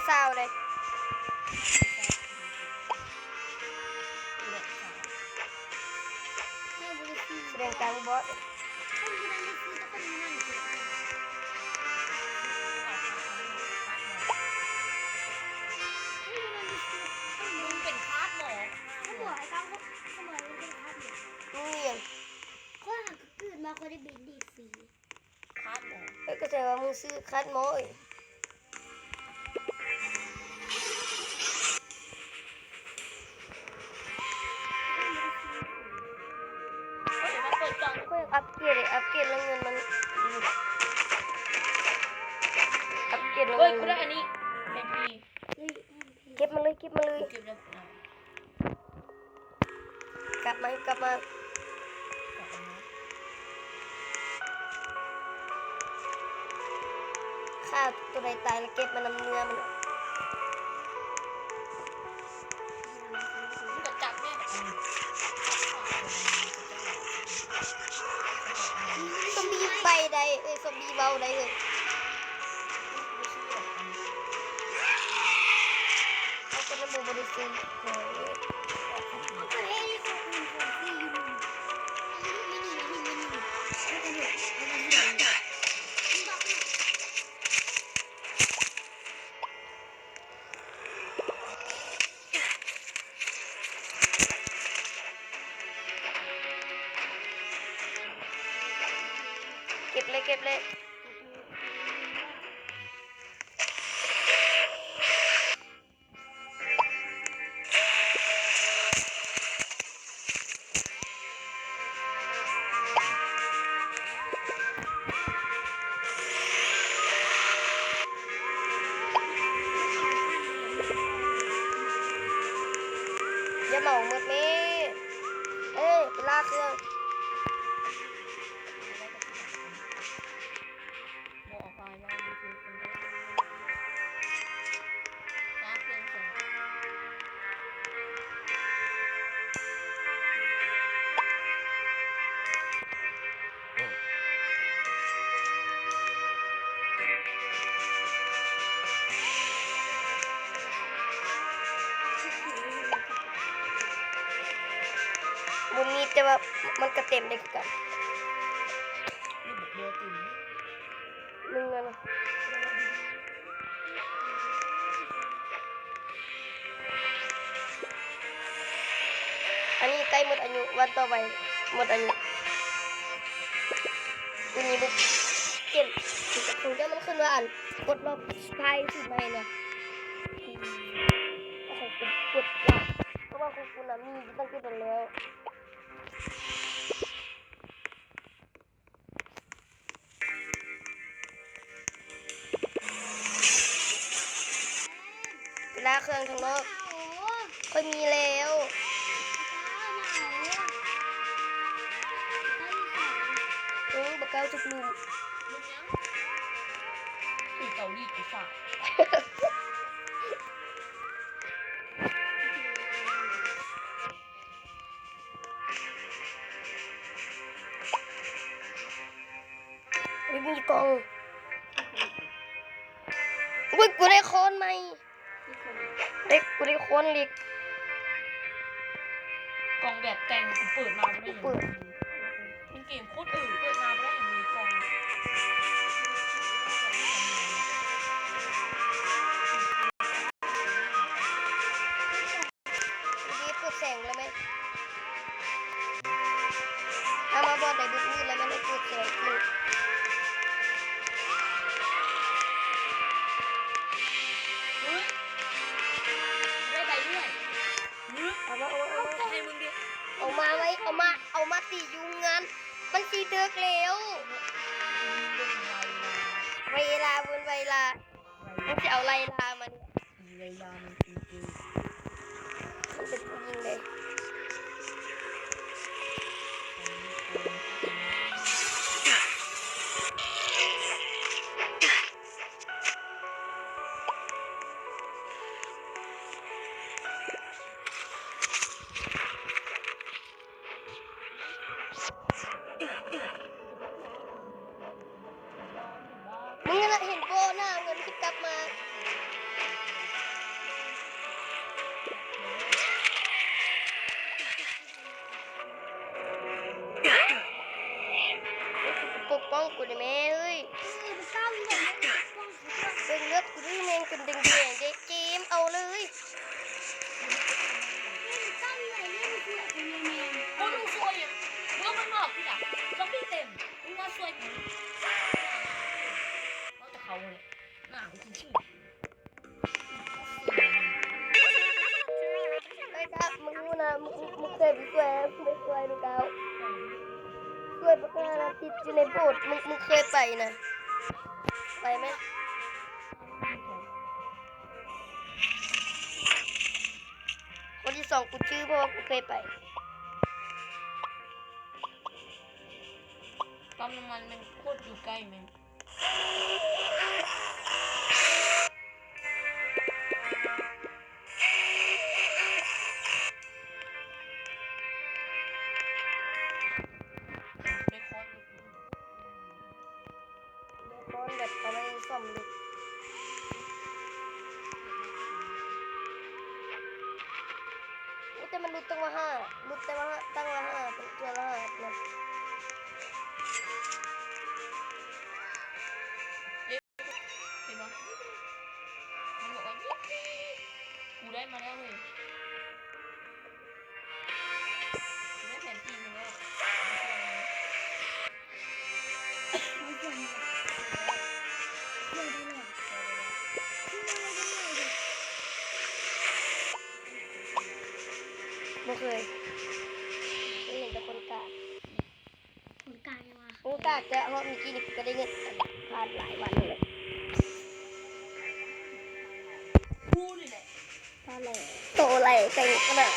ຊາວເດ້ ສະແດງກາງບໍ່ ມຶງເປັນຄາດໝໍ ມຶງຮຽນ ຂ້ອຍຫາກໍເກີດມາ ຂ້ອຍໄດ້ເບັນເດັດຟຣີ ຄາດໝໍ ເອີ ກໍແສດງວ່າມຶງຊື້ຄາດໝໍເອີຍ ເອີຍ ມາເປີດກ່ອງ ຂ້ອຍອັບເກຣດເລີຍ ອັບເກຣດແລ້ວເງິນມັນ ອັບເກຣດແລ້ວ ເອີຍ ເງິນ ກູ ມັນ ໄດ້ອັນນີ້ ເອັມພີ ເກັບມາເລີຍ ເກັບມາເລີຍ ເກັບແລ້ວ ກັບມາ ກັບມາ ຂ້າຕົວໃດຕາຍແລ້ວເກັບມານຳເມືອມັນ ມັນກໍຈັບແມ່ນ ຊອມບີໄປໄດ້ ເອີຍ ຊອມບີເວົ້າໄດ້ເອີຍ. ເອົາຄົນນັ້ນບໍ່ ບໍ່ໄດ້ຊື້ ເອີ ເກັບເລີຍ ເກັບເລີຍ. ຢ່າເໝົາໝົດແມ່ ເອີ ໄປລ່າເຄື່ອງ. ບໍ່ອອກໄປແລ້ວ ມັນຄືເປັນ ບໍ່ມີ ແຕ່ວ່າມັນກະເຕັມໄດ້ຄືກັນ. ໜຶ່ງອັນນະ ອັນນີ້ໃກ້ໝົດອາຍຸ ວັນຕໍ່ໄປໝົດອາຍຸ. ອັນນີ້ບຸກ ເຫັນ ເຫັນເຈົ້າມັນຂຶ້ນວ່າ ອັນ ປົດລັອກສະພາຍສູດໃໝ່ນະ ຂອງກູປົດລັອກ ເພາະວ່າຂອງກູນະມີຕັ້ງແຕ່ດົນແລ້ວ. ເວລາເຄື່ອງທາງນອກ ຂ້ອຍມີແລ້ວ ເອີ ບັກເກົ້າຈຸກລຸມ ຄືເກົາຫຼີກູຝາກ. ເຮີ້ຍ ມີກ່ອງ ເຮີ້ຍ ກູໄດ້ຄ້ອນໃໝ່ ເດັກ ກູໄດ້ຄ້ອນເຫຼັກ ກ່ອງແບບແຕ່ງ ກູເປີດມາບໍ່ໄດ້ຫຍັງ ເປີດ ເປັນເກມໂຄດເອີ ເປີດມາບໍ່ໄດ້ຫຍັງເລີຍ ກ່ອງ. ດີ ເປີດແສງແລ້ວແມ່ນ ເອົາມາບ່ອນໃດມືດໆແລ້ວແມ່ນໃຫ້ເປີດແສງຂຶ້ນ. ເຮີ້ຍ ໄດ້ໃບເລື່ອຍ ເຮີ້ຍ ເອົາມາ ເອົາມາ ເອົາມາ ໃຫ້ມຶງດິ ເອົາມາໄວ້ ເອົາມາ ເອົາມາຕີຍຸງງານ ມັນຊິເດິກແລ້ວ ເວລາ ເວີນ ເວລາ ມຶງຊິເອົາໄລ່ລ່າມັນ ໄລ່ລ່າມັນຄື ມັນເປັນຜູ້ຍິງເດ້. ມຶງຫັ້ນລະ ເຫັນບໍ່ ໜ້າເງິນຊິກັບມາ. ກູນີ້ແມ່ເອີຍ ເບິ່ງເລືອດກູນີ້ແມ່ງຈົນແດງໆເດ້ ເກມເອົາເລີຍ. ໂອ້ ລູກຊ່ວຍຫຍັງ ເບິ່ງມັນມາພີ້ລະ ຊອມບີເຕັມ ມຶງມາຊ່ວຍກູ ເວົ້າແຕ່ເຂົາຫັ້ນແຫຼະ ໜ້າກູຊິຊື່. ເອີຍ ກາວ ມຶງຮູ້ນະ ມຶງ ມຶງເຄີຍໄປຊ່ວຍ ໄປຊ່ວຍດູກາວ ຊ່ວຍບັກນັ້ນນະ ຕິດຢູ່ໃນໂບດ ມຶງ ມຶງເຄີຍໄປນະ ໄປແມ່ນ ຄົນທີສອງກູຈື່ ເພາະວ່າກູເຄີຍໄປ. ປ້ຳນ້ຳມັນແມ່ງໂຄດຢູ່ໃກ້ແມ່ງ. ໄດ້ຄ້ອນ ໄດ້ຄ້ອນແບບເອົາໄວ້ສ້ອມເຫຼັກ. ໂອ້ ແຕ່ມັນຫຼຸດຕັ້ງວ່າຫ້າ ຫຼຸດແຕ່ວ່າຫ້າ ຕັ້ງວ່າຫ້າ ເປັນເທື່ອລະຫ້ານະ. ເຫັນບໍ່? ມັນບອກວ່າ ຍິບປີ ກູໄດ້ມາແລ້ວເວີຍ ກູໄດ້ແຜນທີ່ມາແລ້ວ. ບໍ່ເຄີຍ ເຄີຍເຫັນແຕ່ຄົນກາກ. ຄົນກາກຍັງວ່າ ໂອ້ ກາກແທ້ ເພາະມື້ກີ້ນີ້ກະໄດ້ເງິນ ຜ່ານຫຼາຍວັນແລ້ວ ກູນີ້ແຫຼະ ໂຕແຫຼະເຕັງຂະໜາດ.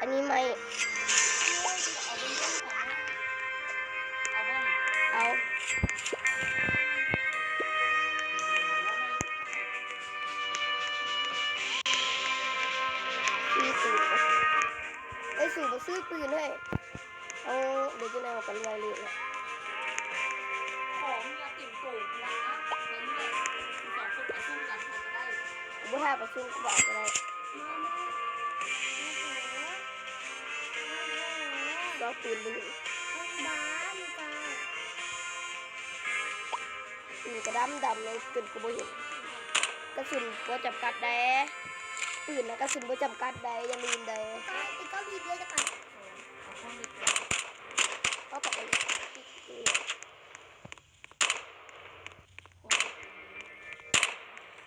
ອັນນີ້ໄມ້ ເອົາ ຊື້ປືນ ເອີຍ ຊື້ ບໍ່ຊື້ປືນໃຫ້. ເອົາ ດຽວຈະໄດ້ເອົາກັນລວຍເລີຍແຫຼະ ຂອງເມຍເຕັມໂຕນະ ໃນນີ້ແຫຼະ ສອງຄົນປະຊຸມກັນເຮົາກະໄດ້ ບໍ່ຖ້າປະຊຸມກະບໍ່ເອົາກະໄດ້ ຊອກປືນບໍ່ເຫັນ ປືນກະດຳດຳ ຈົນກະບໍ່ເຫັນ ກະສຸນບໍ່ຈຳກັດໃດ ປືນນະ ກະສຸນບໍ່ຈຳກັດໃດ ຢ່າລືມໃດ.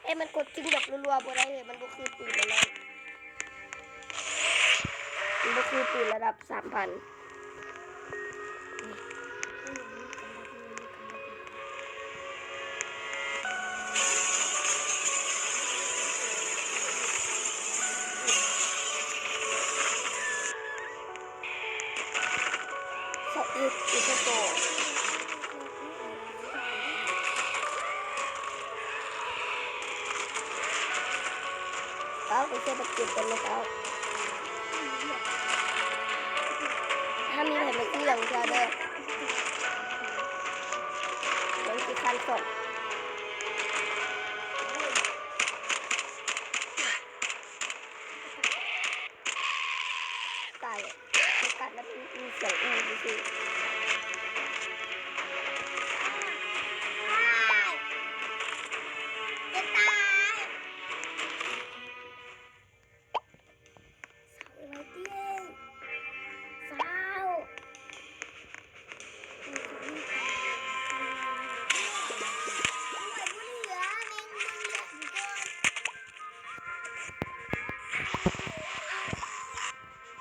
ເອີ ມັນກົດຈຶ່ງແບບລັວໆບໍ່ໄດ້ເລີຍ ມັນບໍ່ຄືປືນອັນນັ້ນ ມັນບໍ່ຄືປືນລະດັບສາມພັນ. ຊາວເອັດ ອີກແລ້ວກໍ ເອົາ ໄປໃສ່ບັກເກັດກ່ອນເນາະ ເອົາ ຖ້າມີໃຜມາຊື້ຫຍັງເທື່ອເດີ ຍັງຊິຄັນສອງ ຕາຍແລ້ວ ມັນກັດແລ້ວມີສຽງອູຊື່ໆ.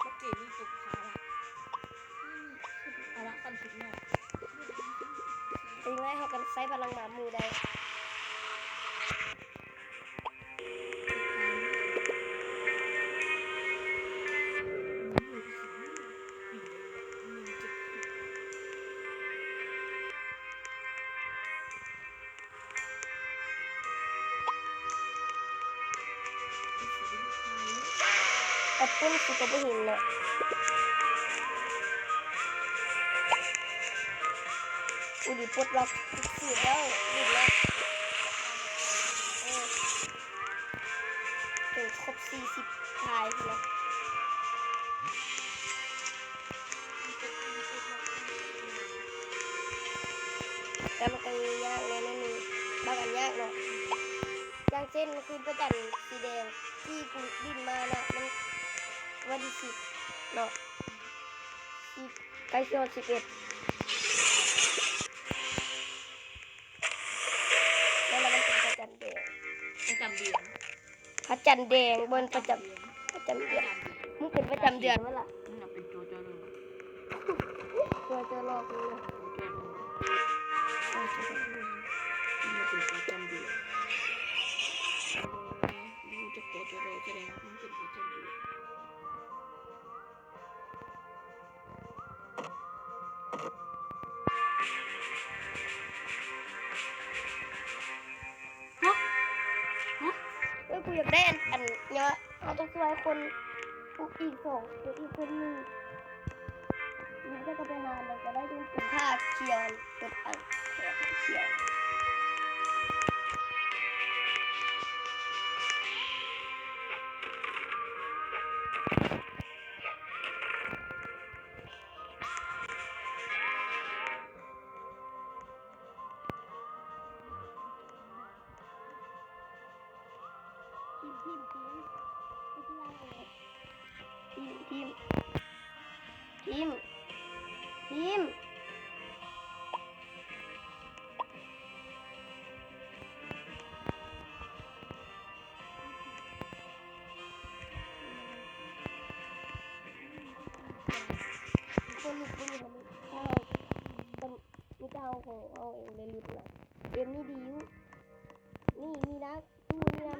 ບັກເກນີ້ຕົກພາລະ ພາລະຂັ້ນສຸດຍອດ ເປັນໄງ ເຮົາກະໃຊ້ພະລັງໝາໝູ່ໄດ້. ເ ປັບປຸ້ນ ຊິກໍບໍ່ເຫັນເນາະ. ອຸລິ ປົດລັອກ ສິບແລ້ວ ຫຼຸດແລ້ວ. ເອີ ຈົນຄົບສີ່ສິບທ້າຍພຸ້ນນະ. ແຕ່ມັນກໍຍາກແດ່ໜ້ອຍໜຶ່ງ ບາງອັນຍາກເນາະ. ຢ່າງເຊັ່ນ ຄືພະຈັນສີແດງທີ່ກູຫຼິ້ນມານະ ມັນວັນທີສິບເນາະ ສິບ ໃກ້ຊິຮອດສິບເອັດ ແລ້ວມັນເປັນພະຈັນແດງ ປະຈຳເດືອນ. ພະຈັນແດງ ບໍ່ແມ່ນປະຈຳ ປະຈຳເດືອນ. ມຶງເປັນປະຈຳເດືອນບໍ່ລະ? ມຶງນະເປັນຕົວເຈົ້າເລີຍ ຕົວເຈົ້າຫຼອກເລີຍ. ຕົວເຈົ້າເລີຍ ຕົວເຈົ້າເລີຍ ມຶງນະເປັນປະຈຳເດືອນ. ຮູ້ຈັກຕົວເຈົ້າເລີຍ ແສດງວ່າມຶງເປັນປະຈຳເດືອນ. ຮະ ຮະ ເອີ ກູຢາກໄດ້ອັນ ອັນຫຍັງວະ ເຮົາຕ້ອງຊ່ວຍຄົນ ຜູ້ອີກສອງ ຜູ້ອີກຄົນໜຶ່ງ ແລ້ວກໍໄປຫາອັນໃດກໍໄດ້ທີ່ເປັນຜ້າຂຽວ ເປັນອັນແຂນຂຽວ. ບໍ່ຫຼຸດ ບໍ່ຫຼຸດ ເຮົາ ມີແຕ່ເຮົາຂອງເຮົາເອງໄດ້ຫຼຸດນະ. ເກມນີ້ດີຢູ່ ນີ້ມີນະ ຕູ້ນີ້ນະ.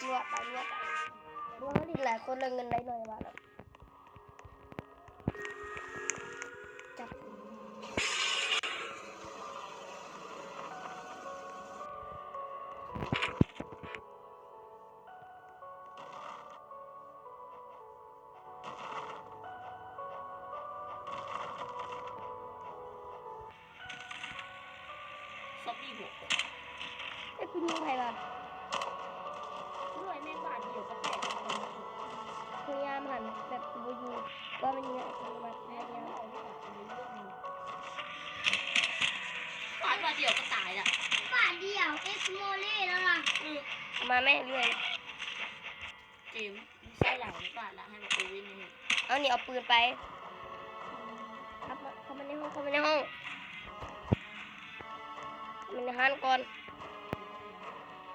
ຕົວະໄປ ຕົວະໄປ ເບິ່ງເຮົາຫຼິ້ນຫຼາຍຄົນແລ້ວເງິນໄດ້ໜ້ອຍວ່ານະ. ຈັບ ຊອບປີ້ຫົກ ເອີ ກູຍິງໃຜວະ? ເລື່ອຍແມ່ງບາດດຽວກໍແຕກ. ພະຍາຍາມຫັ້ນແບບບໍ່ຢູ່ ວ່າມັນຍິງອັດຕະໂນມັດ ພະຍາຍາມ. ຟາດບາດດຽວກໍຕາຍລະ ບາດດຽວ ເອັກສະໂມເລແລ້ວນະ. ເອີ ເອົາມາແມ່ເລື່ອຍ. ເກມ ໃຊ້ຫຼາຍບາດລະ ໃຫ້ບັກໂອເວັນນີ້. ເອົານີ້ ເອົາປືນໄປ. ເຂົ້າມາ ເຂົ້າມາໃນຫ້ອງ ເຂົ້າມາໃນຫ້ອງ ເຂົ້າມາໃນຮ້ານກ່ອນ.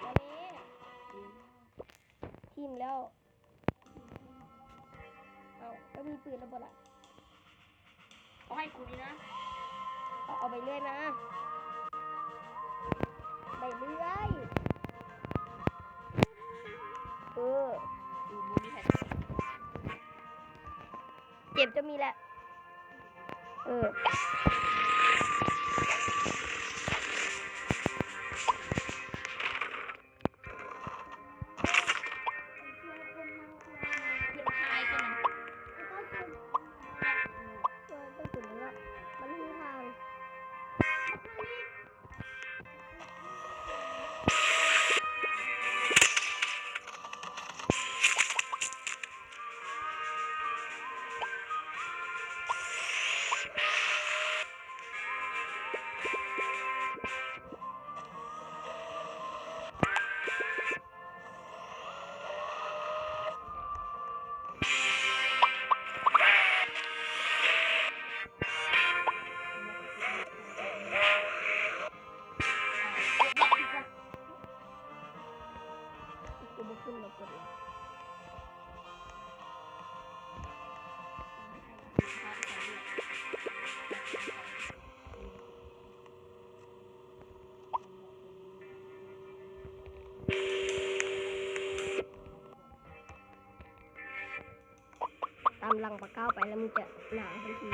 ມາແມ່ ຖິ້ມແລ້ວ. ເອົາ ເຈົ້າມີປືນແລ້ວບໍ່ລະ? ເອົາໃຫ້ກູນີ້ນະ ເອົາ ເອົາໃບເລື່ອຍມາ ໃບເລື່ອຍ. ເອີ ເກມຈະມີແຫຼະ ເອີ. ເ ຫຼັງປາກ້າວໄປແລ້ວມັນຈະໜາວທັນທີ.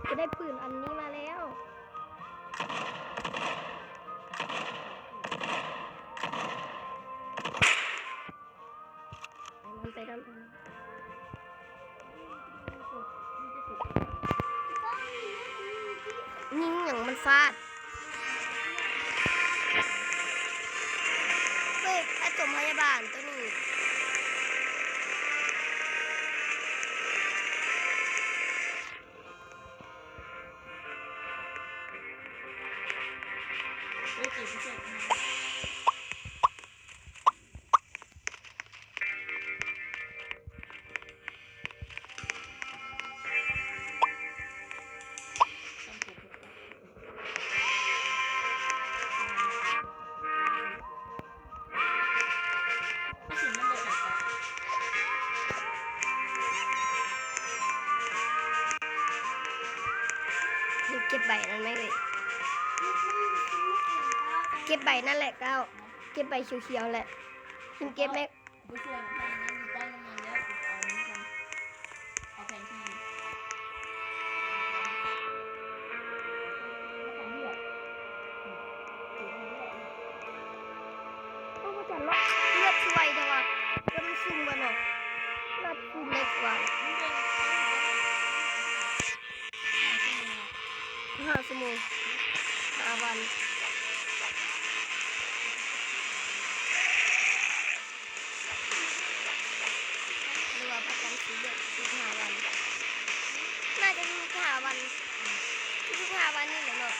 ຈະໄດ້ປືນອັນນີ້ມາແລ້ວ. ໄປນຳ ໄປນຳ ຍິງຫຍັງມັນຟາດ. ເຮີ້ຍ ປະຖົມພະຍາບານໂຕນີ້. ເກັບໃບນັ້ນໄໝເອີຍ? ເກັບໃບນັ້ນແຫຼະກ້າວ. ເກັບໃບຂຽວໆແຫຼະ. ເກັບແມັກ ບໍ່ຊ່ວຍ ຖ້າຢ່າງນັ້ນຢູ່ໃຕ້ໂຮງງານແລ້ວ ເອົານີ້ກ່ອນ ເອົາແຜນທີ່ ໂອ້ ບໍ່ຈັກເນາະ ເລືອດຄືໄວແທ້ວ່າ ແລ້ວມັນຊຸ່ມບໍ່ເນາະ ເລືອດຊຸ່ມໄດ້ກວ່າ ຫ້າຊົ່ວໂມງ ຫ້າວັນ ຫຼືວ່າພັກກັນຊື້ເບດທຸກໆຫ້າວັນ ໜ້າຈະທຸກໆຫ້າວັນ ທຸກໆຫ້າວັນນີ້ແຫຼະເນາະ.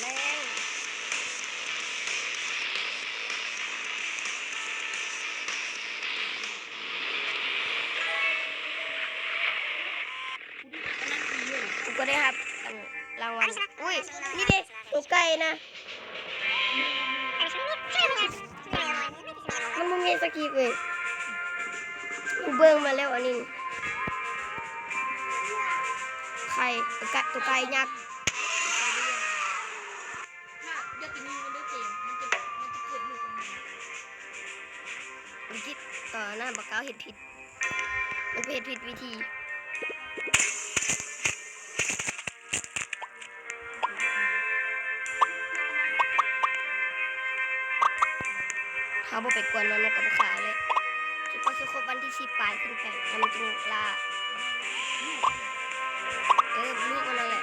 ແລ້ວ ກູກໍໄດ້ຮັບ ອັນ ລາງວັນ ອຸ້ຍ ນີ້ເດ້ ໂຕໄກ່ນະ. ມັນບໍ່ມີສະກິບເວີຍ ກູເບິ່ງມາແລ້ວອັນນີ້ ໄຂ່ ໂຕໄກ່ ໂຕໄກ່ຍັກ ຢ່າໄປຍິງມັນເດີເຈມ ມັນຈະ ມັນຈະເກີດລູກອອກມາ ວິກິດ ຕອນນັ້ນບັກກ້າວເຮັດຜິດ ມັນໄປເຮັດຜິດວິທີ ເຮົາບໍ່ໄປກວນມັນ ມັນກໍບໍ່ຂ້າເລີຍ ຈົນກວ່າຊິຄົບວັນທີສິບປາຍຂຶ້ນໄປ ແລ້ວມັນຈຶ່ງລ່າ ເອີ ລູກມັນນັ້ນແຫຼະ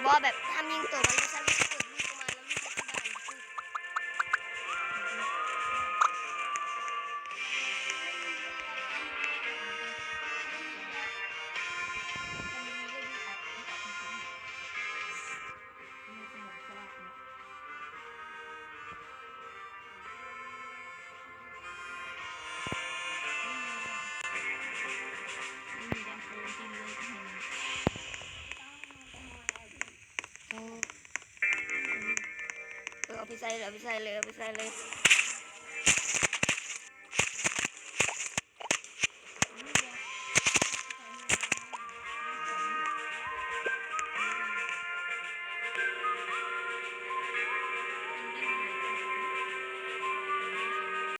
ບໍ່ ແບບ ຫ້າມຍິງໂຕມັນ ບໍ່ຊັ້ນມັນຊິເກີດລູກອອກມາ ແລ້ວລູກມັນຊິບານ ເອີ ເອົາໄປໃສ່ເລີຍ ເອົາໄປໃສ່ເລີຍ ເອົາໄປໃສ່ເລີຍ.